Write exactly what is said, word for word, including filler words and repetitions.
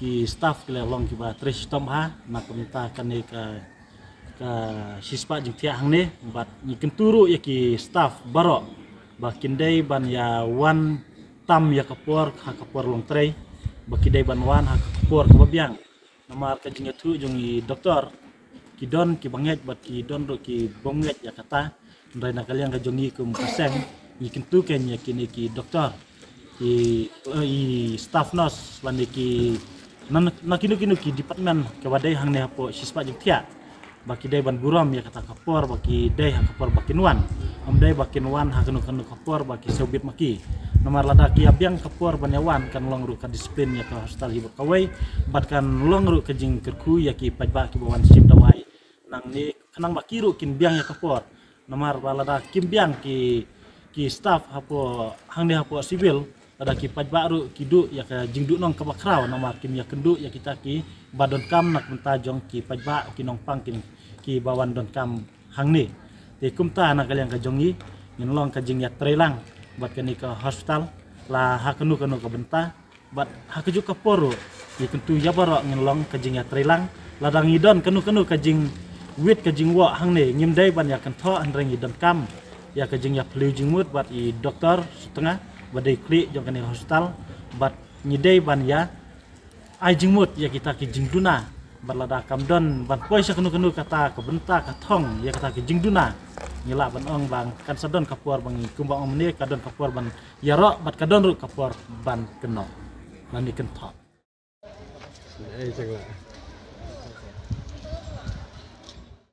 Ki staff ki la long kiba trei shitom bha na ka bynta kane ka, ka shispah jingthiah hangne, bad ngi kyntu ruh ïa ki staff baroh ba kin dei ban ïa wan tam ïa ka por ha ka por long trei, ba ki dei ban wan ha ka por kaba biang. Namar ka jingïathuh jong i doktor, ki don kiba ngeit bad ki don ruh ki bym ngeit ïa kata. Hynrei na ka liang ka jong ngi kum ka seng, ngi kyntu kein ïa kine ki doktor, ki, eh, i staff nurse lane ki na, na kino kino ki department kiba dei hangne hapoh shispah jingthiah, ba ki dei ban burom ïa kata ka por ba ki dei ha ka por ba kin wan. Ym dei ba kin wan ha kano kano ka por ba ki sngewbit ma ki. Namar lada ki ïa biang ka por ban ïa wan, kan long ruh ka disiplin ïa ka hospital hi bad kawei, bad kan long ruh ka jingkyrkhu ïa ki paidbah kiba wan shim dawai nangne, khnang ba ki ruh kin biang ïa ka por. Namar ba lada kim biang ki, ki staff hapoh hangne hapoh civil, lada ki paidbah ruh ki duh ïa ka jingduhnong kaba khraw, namar kim ïakynduh ïa kita kiba donkam na ka bynta jong ki paidbah, ki nongpang, ki, kiba wan donkam hangne. Te kumta na ka liang ka jong ngi, ngin long ka jingïatreilang bad kane ka hospital, la ha kano kano ka bynta. Bad ha kajuh ka por ruh, ngi kyntu ïa baroh ngin long ka jingïatreilang. Lada ngi don kano kano ka jingwit ka jingwoh hangne, ngim dei ban ïakynthoh, hynrei ngi donkam ïa ka jingïaphylliew jingmut bad i doktor Sutnga ba dei khlieh jong kane ka hospital, bad ngi dei ban ïa ai jingmut ïa kita ki jingduna. Bad lada kam don ban poi sha kano kano kata ka bynta ka thong ïa kata ki jingduna, ngi lah ban ong ba kan sa don ka por ba ngi, kumba ong mynne, ka don ka por ban ïaroh bad ka don ruh ka por ban kynnoh lane kynthoh.